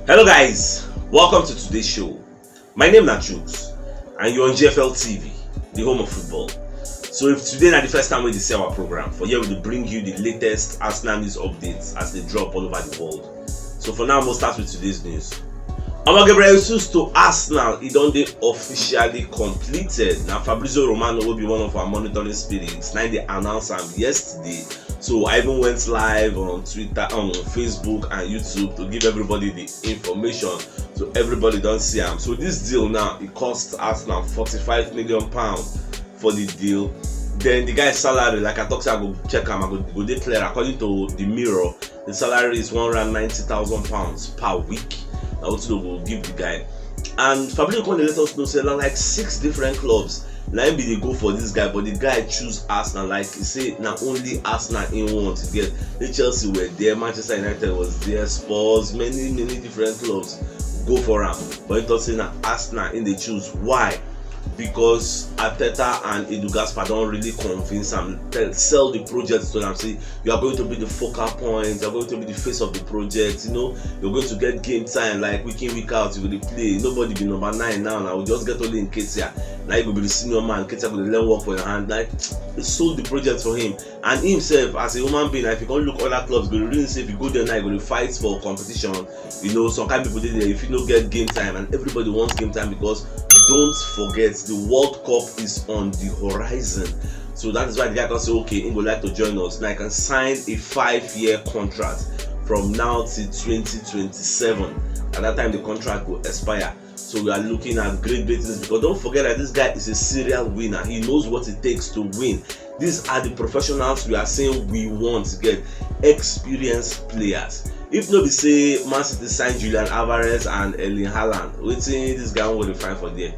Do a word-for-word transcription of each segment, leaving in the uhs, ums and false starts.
Hello guys, welcome to today's show. My name na Chuks and you're on G F L T V, the home of football. So if today na the first time wey you dey see our program, for here we dey bring you the latest Arsenal news updates as they drop all over the world. So for now, we'll start with today's news. Omo, Gabriel Jesus to Arsenal, e don dey officially completed. Na Fabrizio Romano, wey be one of our monitoring spirits, na im dey announce am yesterday. So I even went live on Twitter, on Facebook and YouTube to give everybody the information. So everybody don see am. So this deal now, e cost Arsenal forty-five million pounds for the deal. Then the guy's salary, like I talk say I go check am, I go, go dey clear. According to the Mirror, the salary is one hundred ninety thousand pounds per week. Na wetin dem go give the guy. And Fabrizio come dey let us know say na like six different clubs na im be dey go for this guy, but the guy choose Arsenal. Like he say, na only Arsenal im want to get. The Chelsea were there, Manchester United was there, Spurs, many, many different clubs go for am. But he talk say na Arsenal im dey choose. Why? Because Arteta and Edu Gaspar don really convince am, tell, sell the project to am, say, "You are going to be the focal point, you are going to be the face of the project, you know, you're going to get game time, like, week in, week out, you go dey play. Nobody be number nine now, now we just get only Nketiah. Now you go be the senior man, Nketiah go dey learn work for your hand." Like, they sold the project for him. And himself, as a human being, if you come look other clubs, go really say if you go there now, you go dey fight for competition. You know, some kind of people dey there, if you no get game time, and everybody wants game time because don't forget the World Cup is on the horizon. So that is why the guy can say, "Okay, he would like to join us. Now I can sign a five-year contract from now till twenty twenty-seven." At that time, the contract will expire. So we are looking at great, great things, because don't forget that this guy is a serial winner. He knows what it takes to win. These are the professionals we are saying we want to get, experienced players. If no be say Man City sign Julian Alvarez and Erling Haaland, wetin this guy wan go dey find for there?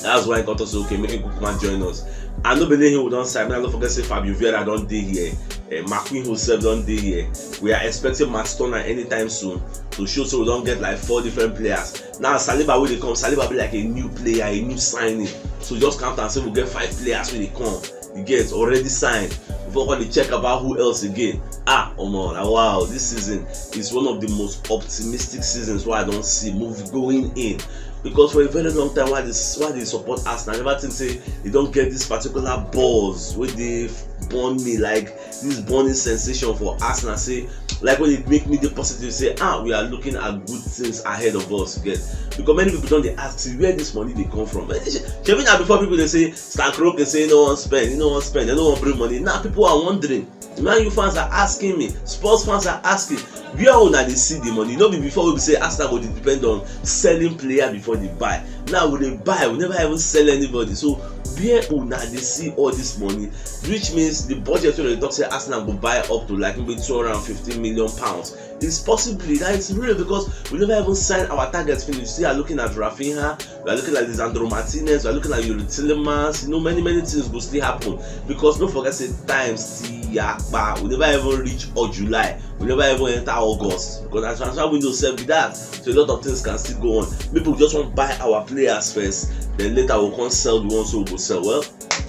That's why he got us, "Okay, make him come and join us." And no be only him we don sign. Make I no forget say Fabio Vieira don dey here. Uh, Marquinhos sef don dey here. We are expecting Matt Turner anytime soon, to show say we don get like four different players. Now Saliba wey dey come, Saliba be like a new player, a new signing. So just count am say we get five players wey dey come. You get, already signed. Before we dey check about who else again. Ah, omo, na wow, this season is one of the most optimistic seasons wey I don see move going in. Because for a very long time, why this, why they support Arsenal, I never think say they don get this particular buzz wey dey burn me, like this burning sensation for Arsenal. Say, like, when it make me dey positive, say, "Ah, we are looking at good things ahead of us." You get, because many people don dey ask, say, "Where this money dey come from?" Shebi na before people dey say, Stan Kroenke say he no wan spend, he no wan spend, they no wan bring money. Now people are wondering. Man U fans are asking me, Spurs fans are asking, "Where una dey see the money?" No be before we be say Arsenal go dey depend on selling player before they buy. Now we dey buy, we never even sell anybody. So where una dey see all this money? Which means the budget wey dem talk say Arsenal go buy up to, like, maybe two hundred and fifty million pounds. It's possibly that it's real, because we never even sign our target finish. See, we are looking at Raphinha, we are looking at Lisandro Martinez, we are looking at Youri Tielemans. You know, many, many things go still happen, because don't forget say time still yakpa. We never even reach all July. We never even enter August, because na transfer window sef be that. So a lot of things can still go on. People just wan buy our players first, then later we come sell the ones wey we go sell. Well,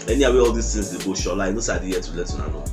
anyhow wey all these things dey go, Shola, you know say I dey here to let una know.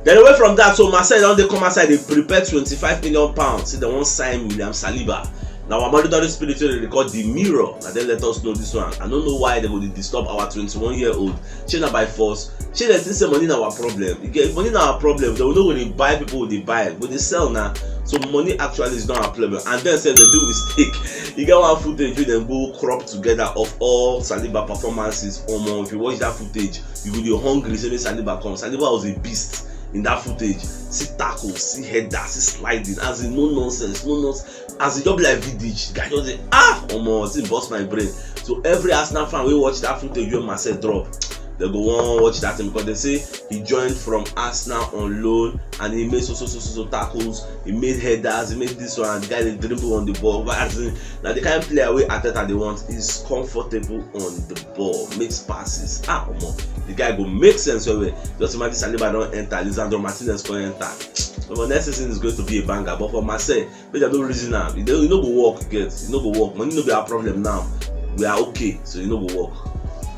Then away from that, so Marseille don dey come outside, dey prepare twenty-five million pounds. Say dem wan sign William Saliba. Na our monitoring spirit wey dey record the Mirror, na dem let us know this one. I no know why dem go dey disturb our twenty-one year old. Shey na by force? Shey dem think say money na our problem? You get, money na our problem, then we no go dey buy people we dey buy, we dey sell na. So money actually is not our problem. And then sef dem do mistake. E get one footage wey dem go crop together of all Saliba performances. Omo, if you watch that footage, you go dey hungry say make Saliba come. Saliba was a beast in that footage. See tackle, see header, see sliding. As in, no nonsense, no nonsense. As e just be like Vidic, the guy just dey, ah, omo, it burst my brain. So every Arsenal fan wey watch that footage wey Marseille drop, dem go wan watch that thing, because dem say he joined from Arsenal on loan and he made so, so, so, so, so tackles, he made headers, he made this one, and the guy dey dribble on the ball. But as in, na the kind player wey Arteta dey want, is comfortable on the ball, makes passes. Ah, omo, the guy go make sense well well. Just imagine Saliba don enter, Lisandro Martinez come enter. But for next season is going to be a banger. But for Marseille, make dem no reason am. E no, e no go work, you get? E no go work. Money no be our problem now. We are okay, so e no go work.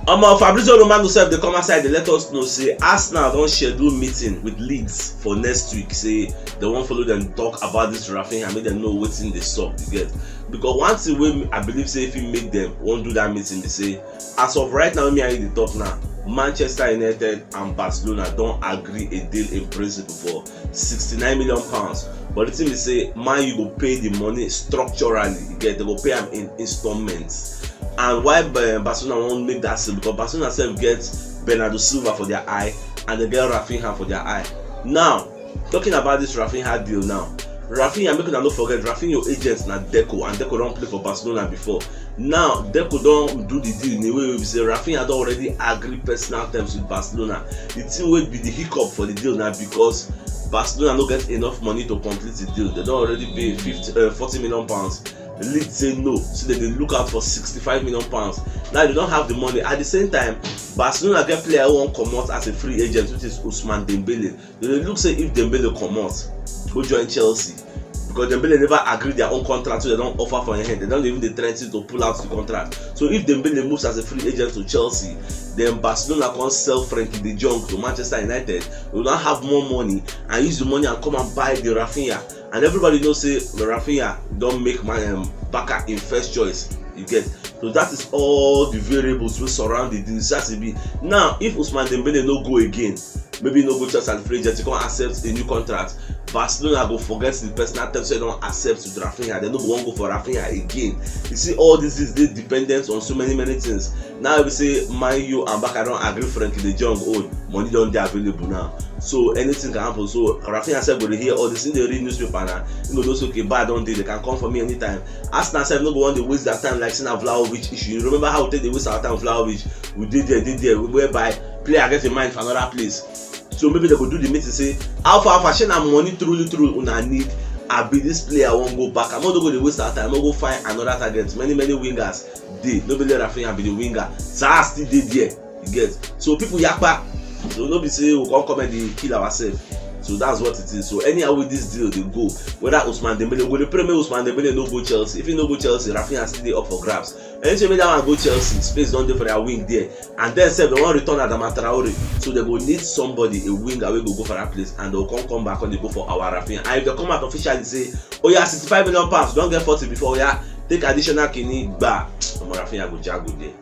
Omo, Fabrizio Romano sef dey come outside dey let us know say Arsenal don schedule meeting with Leeds for next week, say dem wan follow dem talk about this Rafinha, make dem know wetin dey sup, you get. Because one thing wey I believe say fit make dem wan do that meeting be say, as of right now, me and you dey talk now, Manchester United and Barcelona don agree a deal in principle for sixty-nine million pounds. But the thing be say, Man U go pay the money structurally, you get, they go pay am in installments. And why, eh, Barcelona wan make that sale? Because Barcelona sef get Bernardo Silva for their eye, and they get Rafinha for their eye. Now, talking about this Rafinha deal now, Rafinha, make una no forget, Rafinha agent na Deco, and Deco don play for Barcelona before. Now, Deco don do the deal in a way wey be say Rafinha don already agree personal terms with Barcelona. The thing wey be the hiccup for the deal na because Barcelona no get enough money to complete the deal. They don already pay fifty, uh, forty million pounds. Leeds say no, so they dey look out for sixty-five million pounds. Now they don't have the money. At the same time, Barcelona get player who wan comot as a free agent, which is Ousmane Dembele. They dey look say if Dembele comot, go join Chelsea, because Dembele never agree their own contract, so they don offer for him head. They don even dey threaten to pull out the contract. So if Dembele moves as a free agent to Chelsea, then Barcelona come sell Frenkie de Jong to Manchester United. We don have more money and use the money and come and buy the Rafinha. And everybody know say Rafinha don make my, um, Barca in first choice. You get. So that is all the variables wey surround the deal. So as e be now, if Ousmane Dembele no go again, maybe no go Chelsea and free agent, he come accept a new contract. Barcelona go forget the personal terms wey don accept with Rafinha. They no go wan go for Rafinha again. You see, all this is dey dependent on so many, many things. Now we say Man U and Barca don agree Frenkie de Jong own, money don dey available now. So anything can happen. So Rafinha sef go dey hear all this. He dey read newspaper now. He go know say, okay, bar don dey, they can come for me anytime. Arsenal sef no go wan dey waste their time like say na Vlahovic issue. You remember how we take dey waste our time with Vlahovic? We dey there, dey there, whereby player get a mind for another place. So maybe they go do the meeting, say, how far, how far, shey na money truly, truly una need? Abi this player wan go back? I no go dey waste our time. No go find another target. Many, many wingers dey. No be like Rafinha be the winger. Zaha still dey there. You get. So people yakpa. So no be say we come come and dey kill ourselves. So that's what it is. So anyhow with this deal dey go, whether Ousmane Dembele, we go dey pray make Ousmane Dembele no go Chelsea. If he no go Chelsea, Rafinha still dey up for grabs. Anything make that one go Chelsea, space don dey for their wing there. And then sef, they wan return Adama Traore. So they go need somebody, a winger wey go go for that place, and they go come, come back, come dey go for our Rafinha. And if they come out officially say, oh yeah, sixty-five million pounds, don get forty before, oh yeah, take additional kini, gba. Omo, Rafinha go jago there.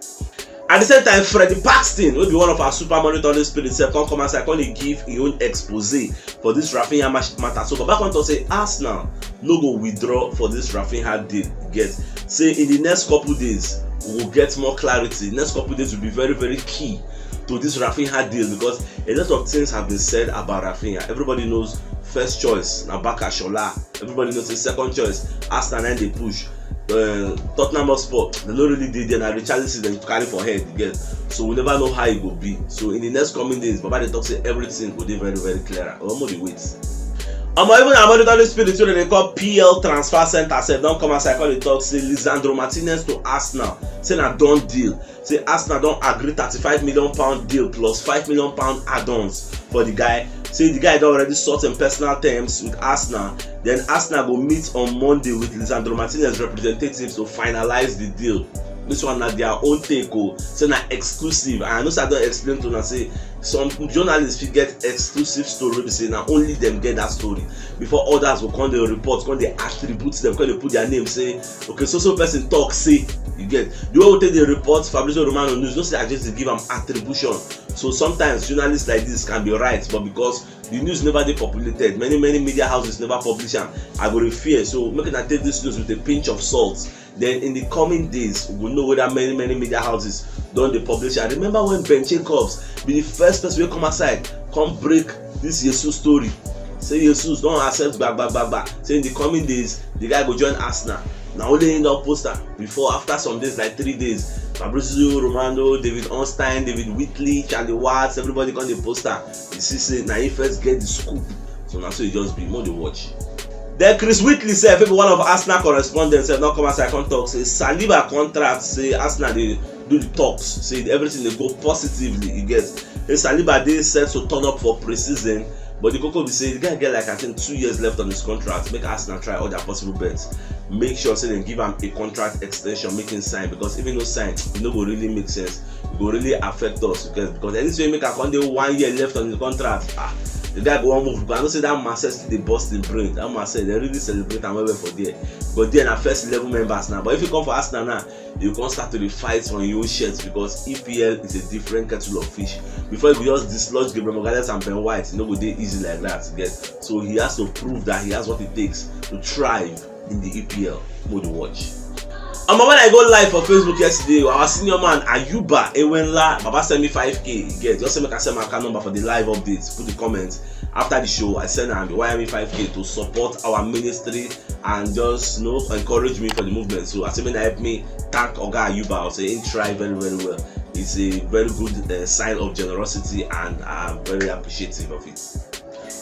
At the same time, Freddie Paxton, wey be one of our super monitoring spirits, sef come come outside, come dey give him own expose for this Rafinha mash-, matter. So Baba come talk say Arsenal no go withdraw for this Rafinha deal. Get. Say in the next couple days, we will get more clarity. Next couple days will be very, very key to this Rafinha deal, because a lot of things have been said about Rafinha. Everybody knows first choice na Barca, Shola. Everybody knows the second choice, Arsenal, and they push. Uh, Tottenham Hotspur, they no really dey there. Na Richarlison dem carry for head, you get. So we never know how e go be. So in the next coming days, Baba dey talk say everything go dey very, very clearer. Omo, dey wait. Omo, even our monitoring spirit wey dem dey call P L Transfer Center sef don come outside, come dey talk say Lisandro Martinez to Arsenal, say na done deal. Say Arsenal don agree thirty-five million pound deal plus five million pound add-ons for the guy. Say the guy don already sort in personal terms with Arsenal. Then Arsenal go meet on Monday with Lisandro Martinez representatives to finalize the deal. This one na their own take o. Say na exclusive. And I know say I don explain to una say some journalists fit get exclusive story wey be say na only dem get that story, before others go come dey report, come dey attribute them, come dey put their name, say, okay, so so person talk say, you get. The way we take dey report Fabrizio Romano news, no say I just dey give am attribution. So sometimes journalists like this can be right, but because the news never dey populated, many, many media houses never publish am, I go dey fear. So make una take this news with a pinch of salt. Then in the coming days, we go know whether many, many media houses don dey publish. I remember when Ben Jacobs be the first person wey come outside, come break this Jesus story. Say Jesus don accept gba, gba, gba, gba. Say in the coming days, the guy go join Arsenal. Na only him don post am. Before, after some days, like three days, Fabrizio Romano, David Ornstein, David Whitley, Charlie Watts, everybody come dey post am. You see say na him first get the scoop. So na so e just be. More dey watch. Then Chris Whitley sef, wey be one of Arsenal correspondents sef, don come outside come talk say Saliba contract, say Arsenal dey do the talks, say everything dey go positively, you get. Say Saliba dey set to turn up for pre-season, But the koko be say the guy get, like, I think, two years left on his contract. Make Arsenal try all their possible bets. Make sure say dem give am a contract extension, make him sign, because if he no sign, e no go really make sense. E go really affect us, because, because anything wey make am come dey one year left on the contract, ah, the guy go wan move. Because I know say that Marseille still dey burst him brain. That Marseille, dem really celebrate am well well for there. But there na first eleven members now. But if you come for Arsenal now, you come start to dey fight for your own shirt, because E P L is a different kettle of fish. Before you go just dislodge Gabriel Magalhaes and Ben White, e no go dey easy like that, you get? So he has to prove that he has what it takes to thrive in the E P L. Mo dey watch. Omo, when I go live for Facebook yesterday, our senior man Ayuba Ewenla, Baba send me five K. You get? Just say make I send my account number for the live updates. Put the comment after the show. I send am the Y M A five K to support our ministry and just, you know, encourage me for the movement. So I say make dem help me thank Oga Ayuba. I say he try very, very well. It's a very good, uh, sign of generosity, and I'm very appreciative of it.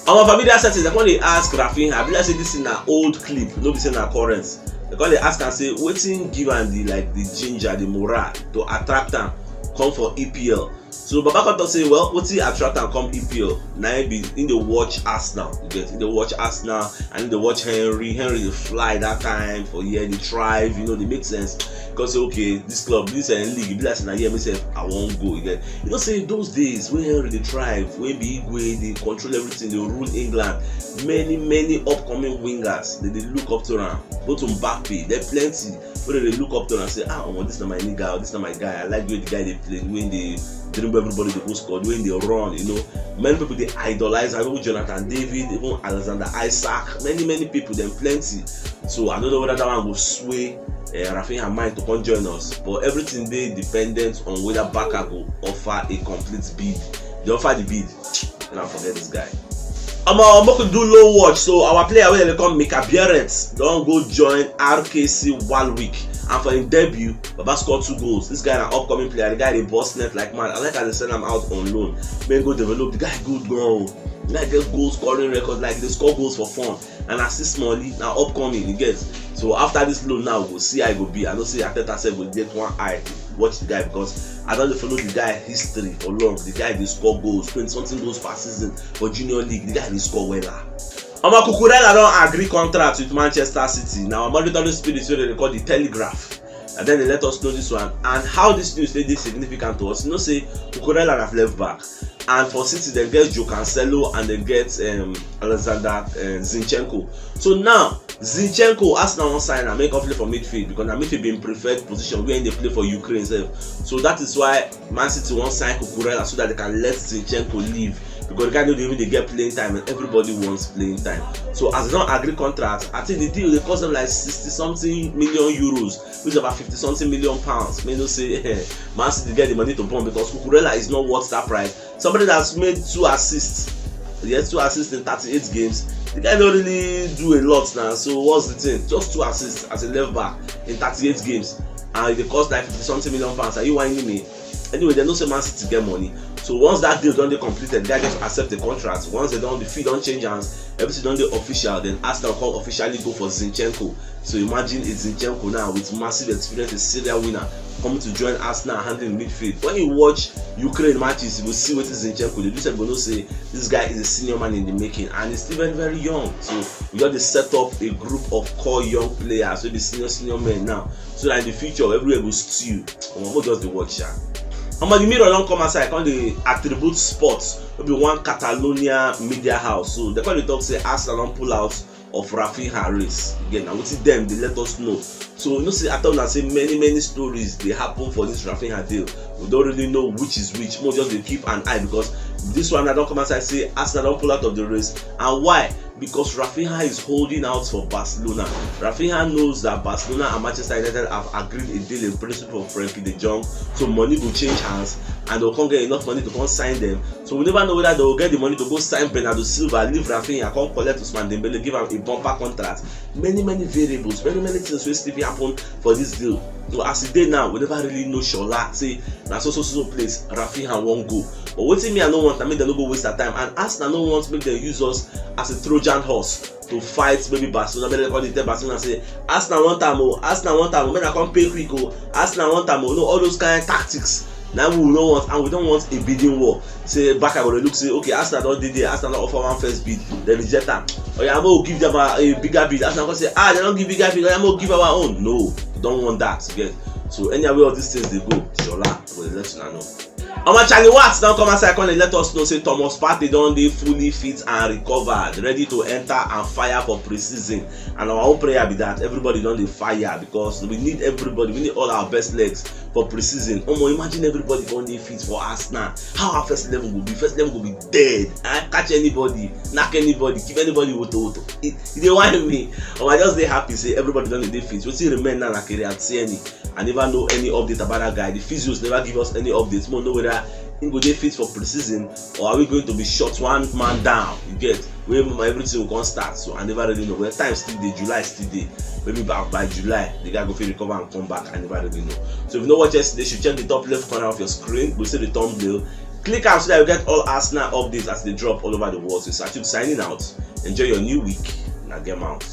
Our familiar settings, dem come dey ask Rafinha, I be like say this thing na old clip, no be say na current. Dem come dey ask am say wetin give am the, like, the ginger, the morale to attract am come for E P L. So Baba come talk say, well, wetin attract am come E P L na him be him dey watch Arsenal, you get, him dey watch Arsenal and him dey watch Henry. Henry dey fly that time for here, dey thrive, you know, dey make sense. Because say, okay, this club, this, uh, league, e be like say na here myself I wan go, you get. You know say those days wey Henry dey thrive, wey be Igwe dey control everything, dey rule England, many, many upcoming wingers, dem dey look up to am, both Mbappe, dem plenty wey dem dey look up to am, say, ah, omo, this na my nigga, this na my guy, I like the way the guy dey play, the way he dey dribble everybody, dey go score, the way he dey run, you know. Many people dey idolize am, even Jonathan David, even Alexander Isak, many, many people, dem plenty. So I no know whether that one go sway, uh, Rafinha mind to come join us, but everything dey dependent on whether Barca go offer a complete bid. Dem offer the bid, una forget this guy. Omo, make we do low watch. So our player wey dem dey call Mika Biereth don go join R K C Walwijk, and for him debut, Baba score two goals. This guy na upcoming player. The guy dey burst net like mad. I like as dem send am out on loan. Make him go develop. The guy good gan o. The guy get goal scoring record. Like, he dey score goals for fun. And as this money na upcoming, you get. So after this loan now, we go see how e go be. I know say Arteta sef go get one eye watch the guy, because I don dey follow the guy history for long. The guy dey score goals, twenty something goals per season for Junior League. The guy dey score wella. Omo, Cucurella don agree contract with Manchester City. Na our Monitoring Spirit wey dem dey call the Telegraph, and then dem let us know this one and how this news take dey significant to us. You know say Cucurella na left back, and for City dem get Joe Cancelo and dem get, um, Alexander, uh, Zinchenko. So now Zinchenko, Arsenal wan sign am make he come play for midfield, because na midfield be him preferred position where he dey play for Ukraine sef. So that is why Man City wan sign Cucurella, so that dem can let Zinchenko leave, because the guy no dey even dey get playing time and everybody wants playing time. So as dem don agree contract, I think the deal dey cost dem like sixty something million euros, which is about fifty something million pounds. Make you know say Man City get the money to burn, because Cucurella is not worth that price. Somebody that's made two assists, yes, two assists in thirty-eight games. The guy don't really do a lot now. So what's the thing? Just two assists as a left back in thirty-eight games, and it dey cost like fifty something million pounds. Are you whining me? Anyway, dem know say Man City get money. So once that deal don dey completed, the guy just accept the contract. Once dem don, the fee don change hands, everything don dey official, then Arsenal come officially go for Zinchenko. So imagine a Zinchenko now with massive experience, a serial winner, coming to join Arsenal handling midfield. When you watch Ukraine matches, you go see wetin Zinchenko dey do. You go know say this guy is a senior man in the making, and he's still very, very young. So we just dey set up a group of core young players, wey be senior, senior men now, so that in the future, everywhere go stew. Omo, we just dey watch am. Omo, the Mirror don come outside, come dey attribute Sport, wey be one Catalonia media house. So dem come dey talk say Arsenal don pull out of Rafinha race. Again, na wetin dem dey let us know. So you know say I tell una say many, many stories dey happen for this Rafinha deal. We don't really know which is which. Mo just dey keep an eye, because this one I don come outside say Arsenal don pull out of the race. And why? Because Rafinha is holding out for Barcelona. Rafinha knows that Barcelona and Manchester United have agreed a deal in principle for Frenkie de Jong. So money go change hands, and they'll come get enough money to come sign them. So we never know whether they will get the money to go sign Bernardo Silva, leave Rafinha, come collect Ousmane Dembele, give am a bumper contract. Many, many variables, many, many things will still be happen for this deal. So as e dey now, we never really know sure la say na so, so, so, so place Rafinha wan go. But wetin me I no want, I mean, dem no go waste their time, and Arsenal no want make dem use us as a Trojan horse to fight maybe Barcelona. Make dem come dey tell Barcelona say Arsenal want am o, Arsenal want am o, make dem come pay quick o, Arsenal want am o. No, all those kind tactics Now we no want, and we don't want a bidding war. Say Barca go look, say, okay, Arsenal don dey there, Arsenal don offer one first bid, dem reject am. Oya, make we give them a, a bigger bid. Arsenal go say, ah, they don't give bigger bid. Oya, make we give our own. No, we don't want that. You get? So anyhow wey all these things dey go, Shola go dey let una know. Omo, Charlie Watts don come outside come dey let us know say Thomas Partey don dey fully fit and recovered, ready to enter and fire for pre-season. And our own prayer be that everybody don dey fire, because we need everybody, we need all our best legs for pre-season. Omo, imagine everybody come dey fit for Arsenal. How our first eleven go be? First eleven go be dead. I catch anybody, knack anybody, give anybody woto woto. E e dey whine me. Omo, I just dey happy say everybody don dey fit. Wetin remain now na Kieran Tierney. I never know any update about that guy. The physios never give us any updates. We no know whether he go dey fit for pre-season, or are we going to be shut one man down? You get? Wey everything go come start. So I never really know. Well, time still dey, July still dey. Maybe by, by July the guy go fit recover and come back. I never really know. So if you no watch yesterday, you should check the top left corner of your screen. Go see the thumbnail. Click am so that you get all Arsenal updates as they drop all over the world. So it's Achieve signing out. Enjoy your new week. Now get out.